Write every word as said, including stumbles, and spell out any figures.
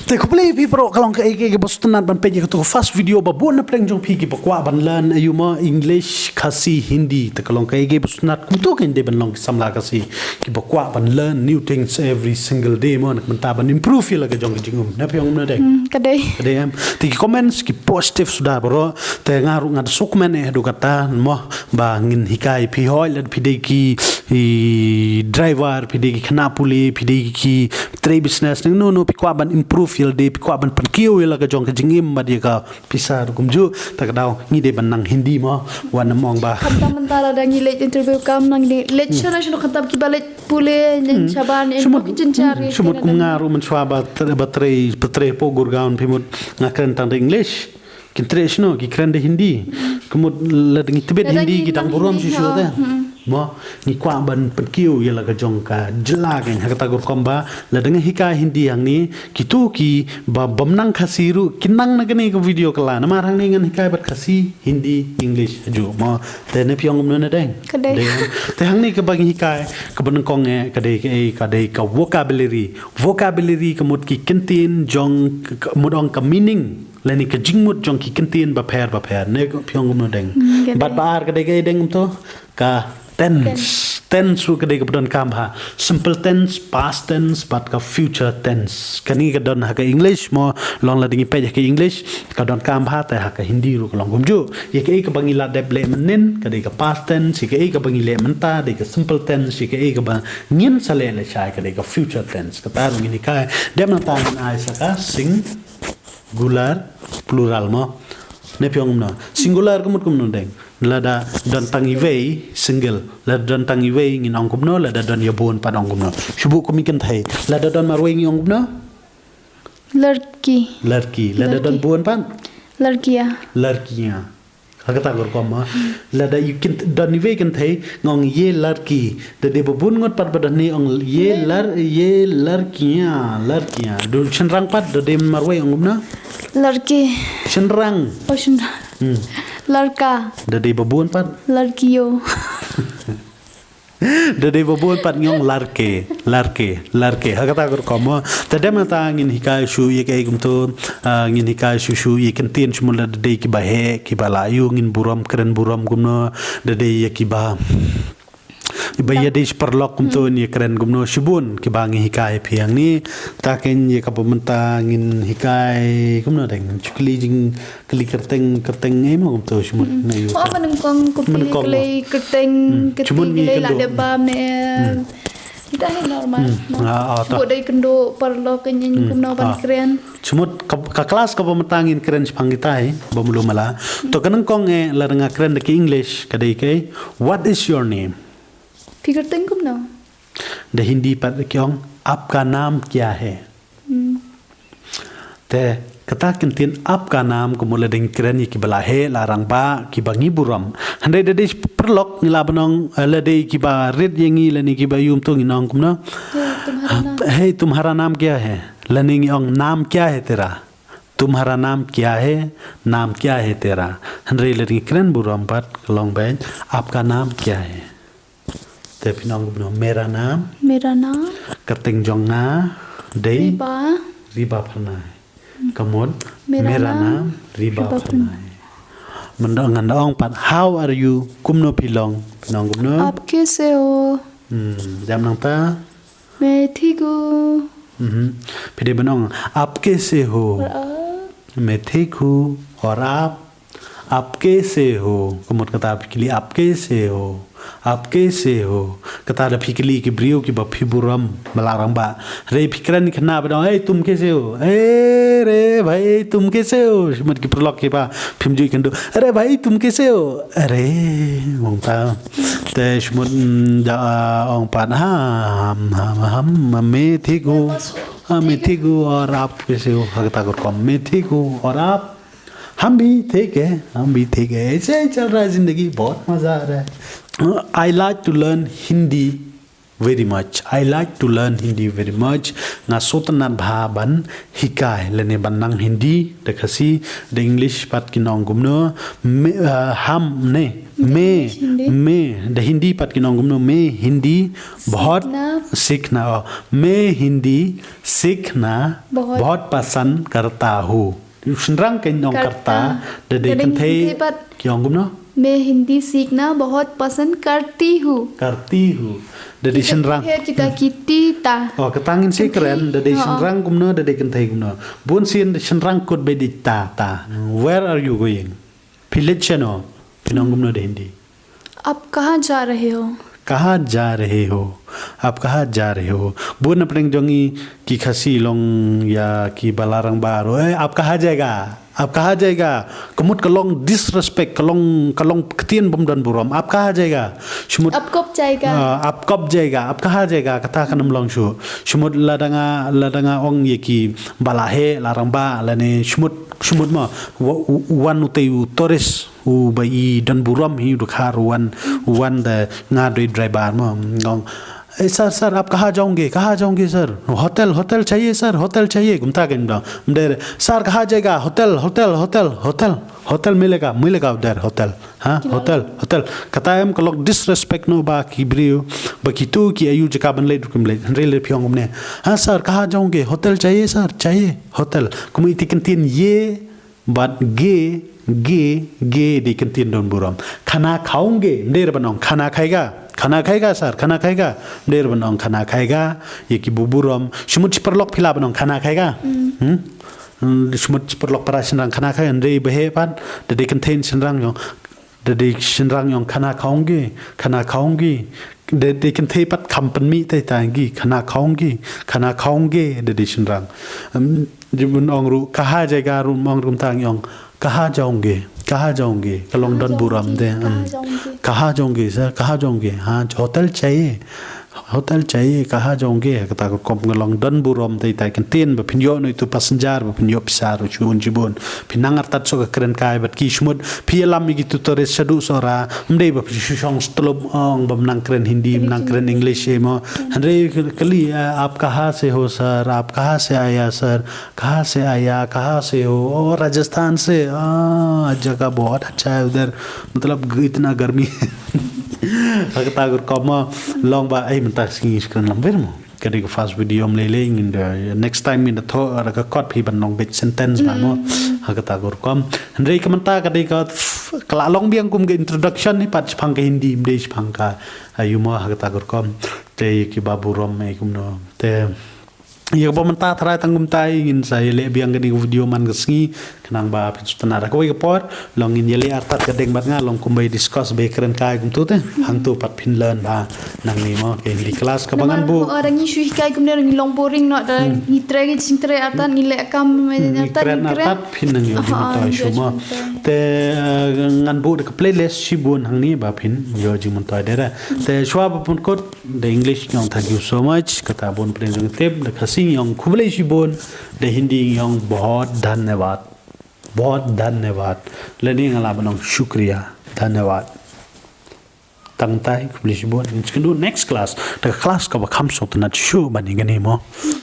Te khublei phi baroh, ka long kaei kaei kaba sngewtynnat ban peit ïa kato ka first video ba bun na pdeng jong phi kiba kwah ban learn aïu mo English, Khasi, Hindi. Te ka long kaei kaei ba sngewtynnat, kumto kein dei ban long ki samla Khasi kiba kwah ban learn new things every single day mo, na ka bynta ban improve ïa la ka jong ka jingim. Na phi ong kumno dei? Hmm, ka dei. Ka dei em. Te ki comments ki positive suda baroh. Te nga ruh nga da sngewkmen eh haduh katta mo, ba ngin hikai phi, hooid lada phi dei ki, i, driver, phi dei ki khynnah pule, phi dei ki trei business, no no, phi kwah ban improve ïa lade, phi kwah ban pynkiew ïa la ka jong ka jingim bad ïa ka pisa ruh kumjuh. Ta ka daw ngi dei ban nang Hindi mo, wat nym ong ba. Khamtam mynta lada ngi leit interview kam nang ngi leit shano shano, khamtam kiba leit pule, nang shaban, nang Shu mut, ki jynjar, hmm, shu mut kum nga ruh mynshuwa ba tre-, ba trei, ba trei hapoh Gurgaon, phi mut nga kren tang da English. Kin treh shano, ki kren da Hindi. Ka mut lada ngi tbit Hindi, ki dang burom shisha te. Mo, ngi kwah ban pynkiew ïa la ka jong ka jylla kein, ha kata ka rukom ba lada ngi hikai Hindi hangne, kito kiba bym nang Khasi ruh kin nang na kane ka video kylla. Namar hangne ngan hikai bad Khasi, Hindi, English, hajuh. Mo, te ne phi ong kumno ne deng? Ka dei. Te hangne kaba ngi hikai, kaba nyngkong eh, ka dei kaei, ka dei ka vocabulary. Vocabulary ka mut ki kyntien jong, ka mut ong ka meaning lane ka jingmut jong ki kyntien bapher bapher. Ne phi ong kumno deng? Hmm, ka dei. Bad ba ar ka dei kaei deng kumto? Ka tense. Tense ruh ka dei kaba donkam bha. Simple tense, past tense, bad ka future tense. Kane ka don ha ka English mo, long lada ngi peit ha ka English ka donkam bha, te ha ka Hindi ruh ka long kumjuh. Ïa kaei kaba ngi la dep leh mynnin ka dei ka past tense, ïa kaei kaba ngi leh mynta dei ka simple tense, ïa kaei kaba ngin sa leh lashai ka dei ka future tense. Kata ruh ngin hikai. Dep nangta ngin ai sa ka sing- gular, plural mo. Ne phi ong kumno? Singular ka mut kumno deng? Lada don tang iwei, single. Lada don tang iwei ngin ong kumno, lada don ïa bun pat ong kumno. Shu buh kum i kynthei. Lada don marwei ngin ong kumno? Larki. Larki. Lada don bun pat? Larkia. Larkia. Ha kata ka rukom mo. Lada ïa ki don iwei i kynthei, nga ong ye larki. Da dei ba bun ngut pat ba don ne ong ye lar, ye larkia, larkia. Da shynrang pat, da dei marwei ong kumno? Larki. Shynrang. Oh, shynrang. Hmm. Larka. Da dei ba bun pat? Larkio. Da dei ba bun pat ngi ong larke, larke, larke. Ha kata ka rukom mo. Te dep nangta ngin hikai shuh ïa kaei kumto, ah, ngin hikai shuh shuh ïa ki kyntien, shu mut lada dei kiba heh, kiba la ïoh ngin burom, kren burom kumno, da dei ïa kiba, ba ïadei sha paralok kumto, ngin ïa kren kumno, shibun kiba ngi hikai phi hangne. Ta kein ïa kaba mynta ngin hikai kumno deng, jingkylli jing kylli kyrteng, kyrteng, eh, mo, kumto, shu mut, na ïoh. Oh, mynnyngkong, kylli kyrteng, kylli la dep bam ne. Kita hi normal. Shu mut dei kynduh paralok, kumno ban kren. Shu mut ka, ka klas kaba mynta ngin kren shaphang kita hi, ba mlu mala. To ka nyngkong, eh, lada nga kren da ki English, ka dei kaei, what is your name? Phi kyrteng kumno? Da Hindi pat ki ong, aapka naam kya hai? Hmm. Te kata ka kyntien aapka naam, ka mut lada ngi kren ïa kiba la heh, la rangbah, kiba ngi burom. Hynrei da dei paralok ngi lah ban ong, eh, lada dei kiba rit ïa ngi lane kiba ïoh kumto ngin ong kumno? Hey, tumhara naam kya hai? Lane ngi ong naam kya hai tera? Tumhara naam kya hai? Naam kya hai tera? Hynrei lada ngi kren burom pat ka long beit aapka naam kya hai? Te phin ong kumno? Mera naam. Mera naam. Kyrteng jong nga dei Riba. Riba Pharnai. Ka mut mera naam Riba Pharnai. Mynta ngan da ong pat, how are you? Kumno phi long? Phin ong kumno? Aap kaise ho? Hmm, dep nangta? Main thik hu. Mhm. Phi dei ban ong, aap kaise ho? Aur aap? Main thik hu. Aur aap? Aap kaise ho? Ka mut kata phi kylli aap kaise ho? Aap kaise ho? Kata da phi kylli ki briew kiba phi burom, ba la rangbah. Hynrei phi kren khynnah ba dang, "Hey, tum kaise ho? Hey, re bhai, tum kaise ho?" Shu mut ki paralok kiba phim ju ïakynduh, "Re bhai, tum kaise ho?" Re, ong ta. Te shu mut, mm, da, ah, ong pat, ha, ham, ham, ham, main thik hu. Ha, main thik hu, aur aap kaise ho? Ha kata ka rukom, main thik hu, aur aap? हम भी ठीक है, हम भी ठीक है, ऐसे ही चल रहा है जिंदगी, बहुत मजा आ रहा है। I like to learn Hindi very much. I like to learn Hindi very much. Nga sngewtynnat bha ban hikai lane ban nang Hindi, da Khasi, da English pat kin ong kumno, मैं, uh, हम, नहीं, मैं, Hindi. मैं, da Hindi pat kin ong kumno, मैं हिंदी बहुत सीखना। सीखना, oh, मैं हिंदी सीखना बहुत बहुत पसंद करता हूँ. Shynrang kin ong करता। करता, da dei Da dei kynthei kynthei pat. Ki ong kumno? मैं हिंदी सीखना बहुत पसंद करती हूँ। करती हूँ. Da dei shynrang. He kita kiti ta. Oh, kata ngin sa kren, da dei Ha. shynrang kumno, da dei kynthei kumno. Bun sien da shynrang kut ba dei ta, ta. Where are you going? Phi leit shano? Phin ong kumno da Hindi? आप कहाँ जा रहे हो? कहाँ जा रहे हो? आप कहाँ जा रहे हो? Bun na pdeng jong ngi ki Khasi long ïa ki ba la rangbah ruh. Eh, आप कहाँ जाएगा? आप कहाँ जाएगा? Ka mut ka long disrespect, ka long, ka long ktien bym don burom. आप कहाँ जाएगा? Shu mut आप कब जाएगा? Ah, आप कब जाएगा? आप कहाँ जाएगा? Kata kan ym long shuh. Shu mut lada nga, lada nga ong ïa ki ba la heh, la rangbah, lane shu mut, shu mut mo. Wa-, u-, wan utei u tourist, u ba i don burom hi u dkhar, wan, wan da nga dei driver mo. Nga ong, "ए सर, सर, आप कहाँ जाओगे? कहाँ जाओगे सर? होटल, होटल चाहिए सर, होटल चाहिए।" Kumta kan ym dei. Ym dei, "सर, कहाँ जाएगा? होटल, होटल, होटल, होटल, होटल मिलेगा, मिलेगा उधर होटल।" Ha, hotel, hotel. Kata em ka long disrespect noh ba ki briew, ba kito ki ïoh jaka ban leit ruh kim leit. Hynrei lei phi ong kumne. "हाँ सर, कहाँ जाओगे? होटल चाहिए सर, चाहिए होटल।" Kumta iti ktien ye bad ge, ge, ge dei ktien don burom. "खाना खाओगे?" Ym dei ruh ban ong "खाना खाएगा?" "खाना खाएगा सर, खाना खाएगा?" Ym dei ruh ban ong "खाना खाएगा." Ïa ki ba burom. Shu mut shi paralok phi lah ban ong "खाना खाएगा?" Hmm? Hmm, shu mut shi paralok para shynrang "खाना खाएगा." Hynrei ba heh pat, da dei kynthei shynrang ïa ong, da dei shynrang ïa ong "खाना खाओगे, खाना खाओगे." Da dei kynthei pat kham pynmih tai tai ngi, "खाना खाओगे, खाना खाओगे," da dei shynrang. Em, jibun ong ruh, "कहाँ जाएगा?" ruh ym ong ruh, tang ïa ong "कहाँ जाओगे, कहाँ जाओगे." Ka long don burom de. कहाँ Em, जाओगे? "कहाँ जाओगे सर, कहाँ जाओगे?" Ha, "होटल चाहिए, होटल चाहिए, कहाँ जाओगे?" Kata ka rukom ka long don burom tai tai, ktien ba phin ïoh noh ïa uto u passenger, ba phin ïoh pisa ruh shibun shibun. Phin nang artat shuh ka kren kai bad ki, shu mut phi ïalam ïa kito u tourist shaduh Sohra, ym dei ba phi shu shong shlur ong bym nang kren Hindi, bym nang kren English ei mo. Hynrei kylli, "आप कहाँ से हो सर? आप कहाँ से आया सर? कहाँ से आया? कहाँ से हो?" "ओ, राजस्थान से।" "आ, जगह बहुत अच्छा है उधर, मतलब इतना गर्मी।" Ha kata ka rukom mo, long ba, "Ei, mynta sngi shu kren lamwir mo." Ka dei ka first video, ym lei lei ngin da, next time ngin da thoh da ka kot phi ban long beit sentence ba mo. Ha kata ka rukom. Hynrei ka mynta ka dei ka, ka la long biang kum ka introduction hi pat shaphang ka Hindi, ym dei shaphang ka, ah, ïa mo, ha kata ka rukom. Te ki ba burom ei kumno. Te ïa kaba mynta tharai tang kumta, ngin sa ïaleh biang kane ka video man ka sngi, khnang ba phin sngewtynnat. Ha kawei ka por long ngin ïaleh artat ka deng bad nga, long kumba discuss ba kren kai kumto te. Hangto pat phin learn bha nangne mo, ka Hindi class kaba ngan buh. Namar, oh, da ngi shu hikai kumne ngi long boring noh, da ngi trei, ngi jingtrei artat, ngi leh kam, ngi artat, kren ngi kren artat, phin nang ïoh jingmyntoi shuh mo. Te, eh, ngan buh da ka playlist shibun hangne ba phin ïoh jingmyntoi de re. Te shuwa ba pynkut, da English ngi ong "Thank you so much", kata bun pdeng jong tip, da Khasi ngi ong "Khublei shibun", da Hindi ngi ong "बहुत धन्यवाद, बहुत धन्यवाद", lane nga lah ban ong "शुक्रिया, धन्यवाद". Tang tai, khublei shibun, ngin sa ïakynduh next class, da ka class kaba kham sngewtynnat shuh ban ïa kane mo.